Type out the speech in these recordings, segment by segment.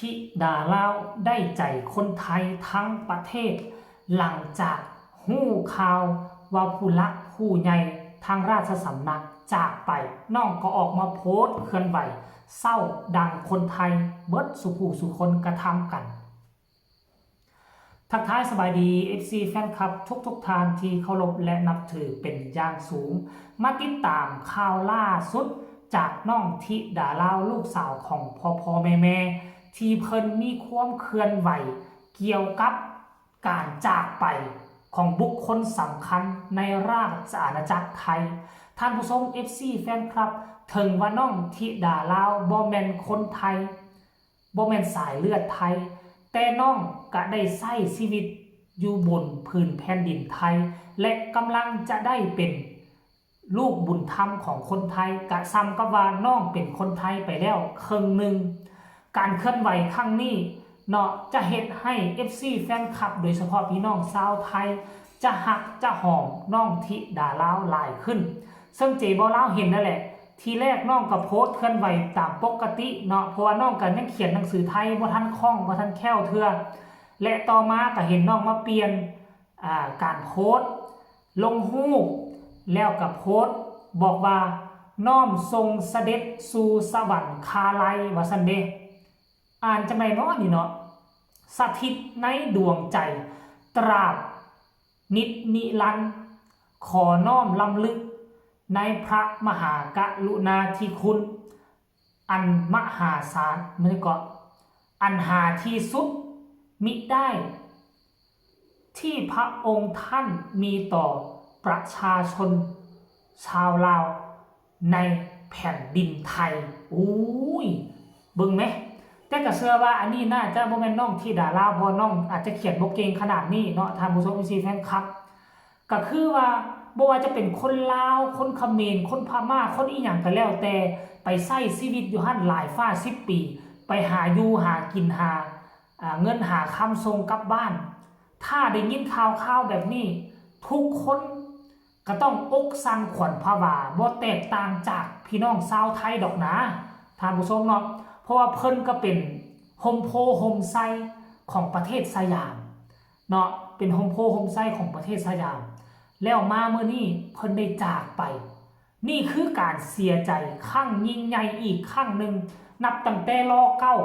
ທິດາລາວໄດ້ໃຈຄົນໄທທັງປະເທດ ຫຼັງຈາກຮູ້ຂ່າວວ່າຜູ້ຫຼັກຜູ້ໃຫຍ່ທາງລາຊະສຳນັກຈາກໄປ, ນ້ອງກໍອອກມາໂພສເຄື່ອນໄຫວເສົ້າດັ່ງຄົນໄທເບິດສູ່ຜູ້ສູ່ຄົນກະທຳກັນ. ທັກທາຍສະບາຍດີ ເອັຟຊີ ແຟນຄລັບທຸກໆທ່ານທີ່ເຄົາລົບ ແລະ ນັບຖືເປັນຢ່າງສູງ. ມາຕິດຕາມຂ່າວລ່າສຸດຈາກນ້ອງທິດາລາວ ລູກສາວຂອງພໍ່ໆແມ່ໆ ທີ່ເພິ່ນມີຄວາມເຄື່ອນໄຫວກ່ຽວກັບການຈາກໄປຂອງບຸກຄົນສຳຄັນໃນລາຊະອານາຈັກໄທ. ທ່ານຜູ້ຊົມ ເອັຟຊີ ແຟນຄລັບ, ເຖິງວ່ານ້ອງທິດາລາວບໍ່ແມ່ນຄົນໄທ, ບໍ່ແມ່ນສາຍເລືອດໄທ, ແຕ່ນ້ອງກະໄດ້ໃຊ້ຊີວິດຢູ່ບົນຜືນແຜ່ນດິນໄທ ແລະ ກຳລັງຈະໄດ້ເປັນລູກບຸນທຳຂອງຄົນໄທ, ກະສ່ຳກັບວ່ານ້ອງເປັນຄົນໄທໄປແລ້ວເຄິ່ງໜຶ່ງ. ການເຄື່ອນໄຫວຄັ້ງນີ້ເນາະ ຈະເຮັດໃຫ້ ເອັຟຊີ ແຟນຄລັບ ໂດຍສະເພາະພີ່ນ້ອງຊາວໄທ ຈະຮັກຈະຫອມນ້ອງທິດາລາວຫຼາຍຂຶ້ນ. ເຊິ່ງເຈບໍ່ລາວເຫັນນັ້ນແຫຼະ, ທີແລກນ້ອງກໍໂພສເຄື່ອນໄຫວຕາມປົກກະຕິເນາະ ເພາະວ່ານ້ອງກໍຍັງຂຽນໜັງສືໄທບໍ່ທັນຄ່ອງ ບໍ່ທັນແຄ້ວເທື່ອ ແລະ ຕໍ່ມາກໍເຫັນນ້ອງມາປ່ຽນ ອາ ການໂພສລົງຮູບ ແລ້ວກໍໂພສບອກວ່າ ນ້ອມສົ່ງສະເດັດສູ່ສະຫວັນຄາໄລ ວ່າຊັ້ນເດ. ອ່ານຈັ່ງໃດເນາະນີ້ເນາະ? ສະຖິດໃນດວງໃຈຕາບນິດນິລັນ, ຂໍນ້ອມລຳລຶກໃນພະມະຫາກະລຸນາທິຄຸນອັນມະຫາສານ, ແມ່ນກໍ ອັນຫາທີ່ສຸດມິໄດ້ ທີ່ພະອົງທ່ານມີຕໍ່ປະຊາຊົນຊາວລາວໃນແຜ່ນດິນໄທ. ໂອ້ຍ ເບິ່ງແມ. ແຕ່ກໍເຊື່ອວ່າອັນນີ້ໜ້າຈະບໍ່ແມ່ນນ້ອງທິດາລາວ, ເພາະນ້ອງອາດຈະຂຽນບໍ່ເກັ່ງຂະໜາດນີ້ເນາະ ທ່ານຜູ້ຊົມ ເອັຟຊີ ແຟນຄລັບ. ກໍຄືວ່າບໍ່ວ່າຈະເປັນຄົນລາວ, ຄົນຂະເໝນ, ຄົນພະມ້າ, ຄົນອີ່ຫຍັງກໍແລ້ວແຕ່ ໄປໃຊ້ຊີວິດຢູ່ຫັ້ນຫຼາຍຟ້າສິບປີ, ໄປຫາຢູ່ຫາກິນ, ຫາ ອາ ເງິນຫາຄຳສົ່ງກັບບ້ານ. ຖ້າໄດ້ຍິນຂ່າວຄາວແບບນີ້, ທຸກຄົນກໍຕ້ອງອົກສັ່ນຂວັນຜະວາ, ບໍ່ແຕກຕ່າງຈາກພີ່ນ້ອງຊາວໄທດອກນາ ທ່ານຜູ້ຊົມເນາະ, ເພາະວ່າເພິ່ນກໍເປັນຮົ່ມໂພຮົ່ມໄຊຂອງປະເທດສະຫຍາມເນາະ, ເປັນຮົ່ມໂພຮົ່ມໄຊຂອງປະເທດສະຫຍາມ, ແລ້ວມາມື້ນີ້ເພິ່ນໄດ້ຈາກໄປ. ນີ້ຄືການເສຍໃຈຄັ້ງຍິ່ງໃຫຍ່ອີກຄັ້ງໜຶ່ງ, ນັບຕັ້ງແຕ່ລໍເກົ້າ,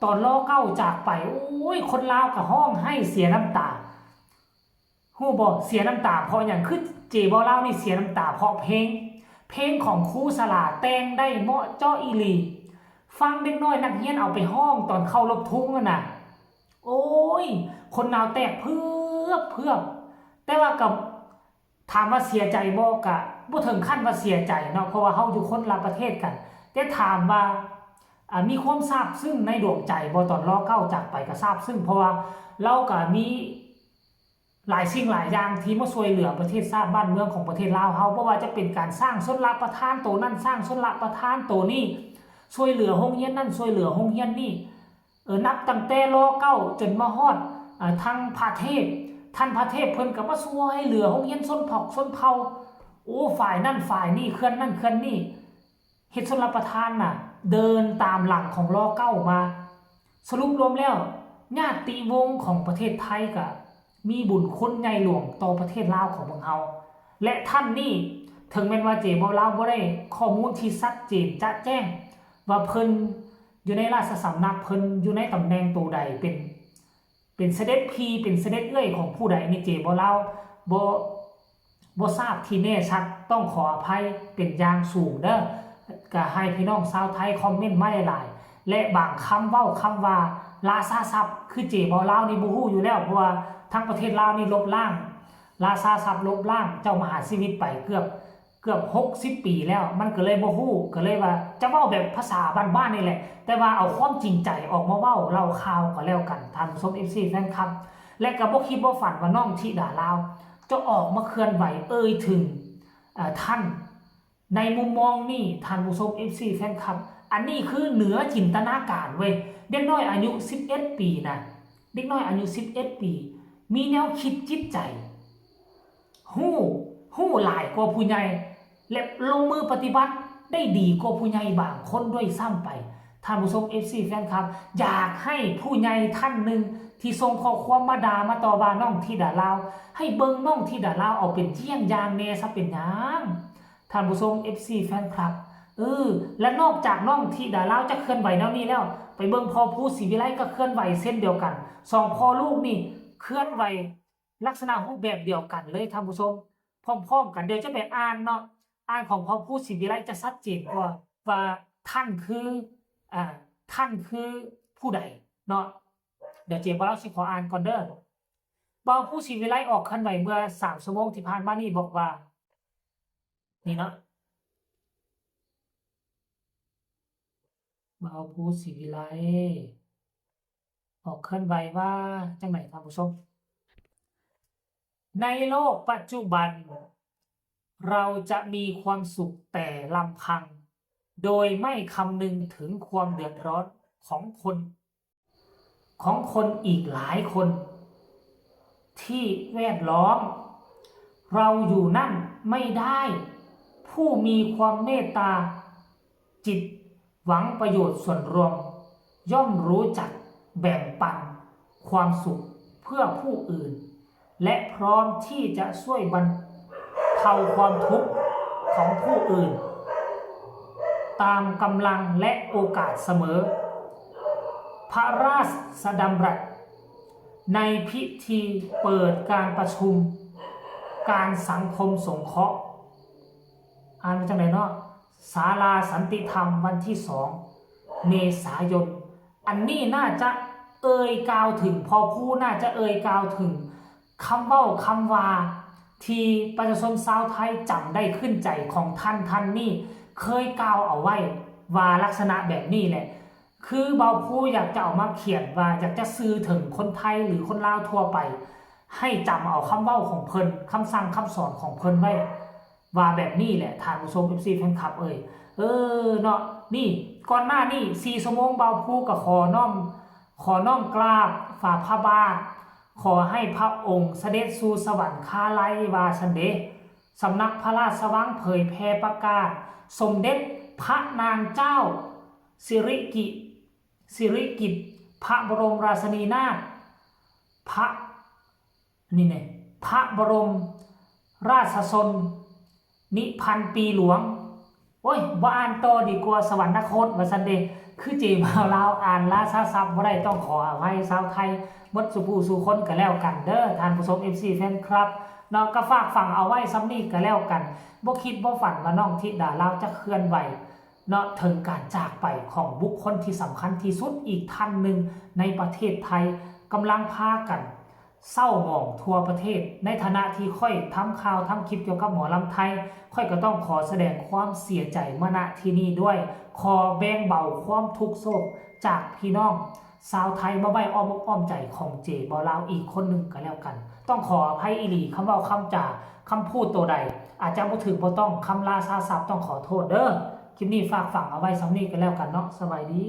ຕອນລໍເກົ້າຈາກໄປ, ໂອ້ຍ ຄົນລາວກໍຮ້ອງໄຫ້ເສຍນ້ຳຕາ. ຮູ້ບໍ່ ເສຍນ້ຳຕາເພາະຫຍັງ? ຄືເຈບໍ່ລາວນີ້ເສຍນ້ຳຕາເພາະເພງ, ເພງຂອງຄູສະຫຼາແຕ່ງໄດ້ເໝາະເຈາະອີ່ຫຼີ. ຟັງເດັກນ້ອຍນັກຮຽນເອົາໄປຮ້ອງຕອນເຄົາລົບທຸງຫັ້ນນະ, ໂອ້ຍ ຄົນລາວແຕກເຜືອບໆ. ແຕ່ວ່າກໍ ຖາມວ່າເສຍໃຈບໍ່? ກະບໍ່ເຖິງຂັ້ນວ່າເສຍໃຈເນາະ, ເພາະວ່າເຮົາຢູ່ຄົນລະປະເທດກັນ. ແຕ່ຖາມວ່າ ອາ ມີຄວາມຊາບຊຶ້ງໃນດວງໃຈບໍ່? ຕອນລໍເກົ້າຈາກໄປກະຊາບຊຶ້ງ, ເພາະວ່າລາວກະມີຫຼາຍສິ່ງຫຼາຍຢ່າງທີ່ມາຊ່ວຍເຫຼືອປະເທດຊາດບ້ານເມືອງຂອງປະເທດລາວເຮົາ, ບໍ່ວ່າຈະເປັນການສ້າງຊົນລະປະທານໂຕນັ້ນ, ສ້າງຊົນລະປະທານໂຕນີ້, ຊ່ວຍເຫຼືອໂຮງຮຽນນັ້ນ, ຊ່ວຍເຫຼືອໂຮງຮຽນນີ້. ເອີ ນັບຕັ້ງແຕ່ ລ ເກົ້າ ຈົນມາຮອດ ອາ ທັງພະເທບ, ທ່ານພະເທບເພິ່ນກໍມາຊ່ວຍເຫຼືອໂຮງຮຽນຊົນເຜົ່າ ຊົນເຜົ່າ, ໂອ້ ຝ່າຍນັ້ນຝ່າຍນີ້, ເຂື່ອນນັ້ນເຂື່ອນນີ້, ເຮັດຊົນລະປະທານນະເດີນຕາມຫຼັງຂອງ ລ ເກົ້າ ມາ. ສະຫຼຸບລວມແລ້ວ ຍາດຕິວົງຂອງປະເທດໄທກໍມີບຸນຄຸນໃຫຍ່ຫຼວງຕໍ່ປະເທດລາວຂອງພວກເຮົາ. ແລະ ທ່ານນີ້ ເຖິງແມ່ນວ່າເຈບໍ່ລາວບໍ່ໄດ້ຂໍ້ມູນທີ່ຊັດເຈນຈະແຈ້ງວ່າເພິ່ນ ຢູ່ໃນລາຊະສຳນັກເພິ່ນ ຢູ່ໃນຕຳແໜ່ງໂຕໃດ ເປັນ ເປັນສະເດັດພີ່ ເປັນສະເດັດເອື້ອຍຂອງຜູ້ໃດ ອັນນີ້ເຈບໍ່ລາວບໍ່ ບໍ່ຊາບທີ່ແນ່ຊັດ, ຕ້ອງຂໍອະໄພເປັນຢ່າງສູງເດີ. ກະໃຫ້ພີ່ນ້ອງຊາວໄທຄອມເມັນມາຫຼາຍໆ ແລະ ບາງຄຳເວົ້າຄຳວ່າລາຊາຊັບ ຄືເຈບໍ່ລາວນີ້ບໍ່ຮູ້ຢູ່ແລ້ວ, ເພາະວ່າທາງປະເທດລາວນີ້ລົບລ້າງ ລາຊາຊັບລົບລ້າງເຈົ້າມະຫາຊີວິດໄປເກືອບ ເກືອບຫົກສິບປີແລ້ວ ມັນກໍເລີຍບໍ່ຮູ້ ກໍເລີຍວ່າຈະເວົ້າແບບພາສາບ້ານໆນີ້ແຫຼະ ແຕ່ວ່າເອົາຄວາມຈິງໃຈອອກມາເວົ້າເລົ່າຂ່າວກໍແລ້ວກັນ ທ່ານຜູ້ຊົມ ເອັຟຊີ ແຟນຄລັບ ແລະ ກໍບໍ່ຄິດບໍ່ຝັນວ່ານ້ອງທິດາລາວຈະອອກມາເຄື່ອນໄຫວເອີ່ຍເຖິງ ເອີ່ ທ່ານ ໃນມຸມມອງນີ້ ທ່ານຜູ້ຊົມ ເອັຟຊີ ແຟນຄລັບ ອັນນີ້ຄືເໜືອຈິນຕະນາການເວີຍ ເດັກນ້ອຍອາຍຸສິບເອັດປີນະ ເດັກນ້ອຍອາຍຸສິບເອັດປີ ມີແນວຄິດຈິດໃຈ ຮູ້ ຮູ້ຫຼາຍກວ່າຜູ້ໃຫຍ່ ແລະ ລົງມືປະຕິບັດໄດ້ດີກວ່າຜູ້ໃຫຍ່ບາງຄົນດ້ວຍຊ້ຳໄປ. ທ່ານຜູ້ຊົມ ເອັຟຊີ ແຟນຄລັບ ຢາກໃຫ້ຜູ້ໃຫຍ່ທ່ານໜຶ່ງທີ່ສົ່ງຂໍ້ຄວາມມາດ່າມາຕໍ່ວ່ານ້ອງທິດາລາວ ໃຫ້ເບິ່ງນ້ອງທິດາລາວເອົາເປັນເຢ້ຽງຢ່າງແດ່ຊະເປັນຫຍັງ ທ່ານຜູ້ຊົມ ເອັຟຊີ ແຟນຄລັບ. ເອີ ແລະ ນອກຈາກນ້ອງທິດາລາວຈະເຄື່ອນໄຫວແນວນີ້ແລ້ວ ໄປເບິ່ງພໍ່ພູສີວິໄລກໍເຄື່ອນໄຫວເຊັ່ນດຽວກັນ. ສອງພໍ່ລູກນີ້ເຄື່ອນໄຫວລັກສະນະຮູບແບບດຽວກັນເລີຍທ່ານຜູ້ຊົມ ພ້ອມໆກັນ. ດຽວຈະໄປອ່ານເນາະ ອ່ານຂອງພໍ່ພູສີວິໄລຈະຊັດເຈນກວ່າ ວ່າທ່ານຄື ອ່າ ທ່ານຄືຜູ້ໃດເນາະ. ດຽວເຈບ່າວຊິຂໍອ່ານກ່ອນເດີ. ບ່າວພູສີວິໄລອອກເຄື່ອນໄຫວເມື່ອສາມຊົ່ວໂມງທີ່ຜ່ານມານີ້ບອກວ່າ ນີ້ເນາະ ບ່າວພູສີວິໄລອອກເຄື່ອນໄຫວວ່າຈັ່ງໃດທ່ານຜູ້ຊົມ? ໃນໂລກປັດຈຸບັນ ເຮົາຈະມີຄວາມສຸກແຕ່ລຳພັງ ໂດຍໄມ່ຄຳນຶງເຖິງຄວາມເດືອດຮ້ອນຂອງຄົນ ຂອງຄົນອີກຫຼາຍຄົນທີ່ແວດລ້ອມເຮົາຢູ່ນັ້ນໄມ່ໄດ້. ຜູ້ມີຄວາມເມດຕາຈິດ ຫວັງປະໂຫຍດສ່ວນລວມ ຍ່ອມຮູ້ຈັກແບ່ງປັນຄວາມສຸກເພື່ອຜູ້ອື່ນ ແລະ ພ້ອມທີ່ຈະຊ່ວຍບັນເທົາຄວາມທຸກຂອງຜູ້ອື່ນ ຕາມກຳລັງ ແລະ ໂອກາດສະເໝີ. ພະລາຊະດຳລັດໃນພິທີເປີດການປະຊຸມການສັງຄົມສົງເຄາະ ອ່ານວ່າຈັ່ງໃດເນາະ? ສາລາສັນຕິທຳ ວັນທີສອງເມສາຍົນ. ອັນນີ້ໜ້າຈະເອີ່ຍກ່າວເຖິງ ພໍ່ພູໜ້າຈະເອີ່ຍກ່າວເຖິງຄຳເວົ້າຄຳວ່າທີ່ປະຊາຊົນຊາວໄທຈຳໄດ້ຂຶ້ນໃຈຂອງທ່ານທ່ານນີ້ ເຄີຍກ່າວເອົາໄວ້ວ່າລັກສະນະແບບນີ້ແຫຼະ ຄືບ່າວພູຢາກຈະເອົາມາຂຽນວ່າ ຢາກຈະສື່ເຖິງຄົນໄທ ຫຼື ຄົນລາວທົ່ວໄປ ໃຫ້ຈຳເອົາຄຳເວົ້າຂອງເພິ່ນ ຄຳສັ່ງຄຳສອນຂອງເພິ່ນໄວ້ ວ່າແບບນີ້ແຫຼະທ່ານຜູ້ຊົມ ເອັຟຊີ ແຟນຄລັບເອີຍ. ເອີເນາະ ນີ້ ກ່ອນໜ້ານີ້ສີ່ຊົ່ວໂມງ ບ່າວພູກໍຂໍນ້ອມ ຂໍນ້ອມກາບຝ່າພະບາດ ຂໍໃຫ້ພະອົງສະເດັດສູ່ສະຫວັນຄາໄລ ວ່າຊັ້ນເດ. ສຳນັກພະລາຊະວັງເຜີຍແຜ່ປະກາດ ສົມເດັດພະນາງເຈົ້າສິລິກິ ສິລິກິດ ພະບໍລົມລາຊະນີນາດ ພະ ນີ້ແນ່ ພະບໍລົມລາຊະຊົນນິພັນປີຫຼວງ. ໂອ້ຍ ບໍ່ອ່ານຕໍ່ດີກວ່າ ສະຫວັນນະໂຄດ ວ່າຊັ້ນເດ. ຄືເຈບ່າວລາວອ່ານລາຊາສັບບໍ່ໄດ້ ຕ້ອງຂໍອະໄພຊາວໄທໝົດສູ່ຜູ້ສູ່ຄົນກໍແລ້ວກັນເດີ ທ່ານຜູ້ຊົມ ເອັຟຊີ ແຟນຄລັບເນາະ. ກໍຝາກຝັງເອົາໄວ້ສ່ຳນີ້ກໍແລ້ວກັນ. ບໍ່ຄິດບໍ່ຝັນວ່ານ້ອງທິດາລາວຈະເຄື່ອນໄຫວເນາະ ເຖິງການຈາກໄປຂອງບຸກຄົນທີ່ສຳຄັນທີ່ສຸດອີກທ່ານໜຶ່ງໃນປະເທດໄທ ກຳລັງພາກັນ ເສົ້າໝອງທົ່ວປະເທດ. ໃນຖານະທີ່ຂ້ອຍທຳຂ່າວທຳຄລິບກ່ຽວກັບໝໍລຳໄທ ຂ້ອຍກໍຕ້ອງຂໍສະແດງຄວາມເສຍໃຈມາ ນະ ທີ່ນີ້ດ້ວຍ. ຂໍແບ່ງເບົາຄວາມທຸກໂສກຈາກພີ່ນ້ອງຊາວໄທມາໄວ້ອ້ອມອົກອ້ອມໃຈຂອງເຈບ່າວລາວອີກຄົນໜຶ່ງກໍແລ້ວກັນ. ຕ້ອງຂໍອະໄພອີ່ຫຼີ ຄຳເວົ້າຄຳຈາ ຄຳພູດໂຕໃດອາດຈະບໍ່ຖືກບໍ່ຕ້ອງ ຄຳລາຊາສັບ ຕ້ອງຂໍໂທດເດີ. ຄລິບນີ້ຝາກຝັງເອົາໄວ້ສ່ຳນີ້ກໍແລ້ວກັນເນາະ. ສະບາຍດີ.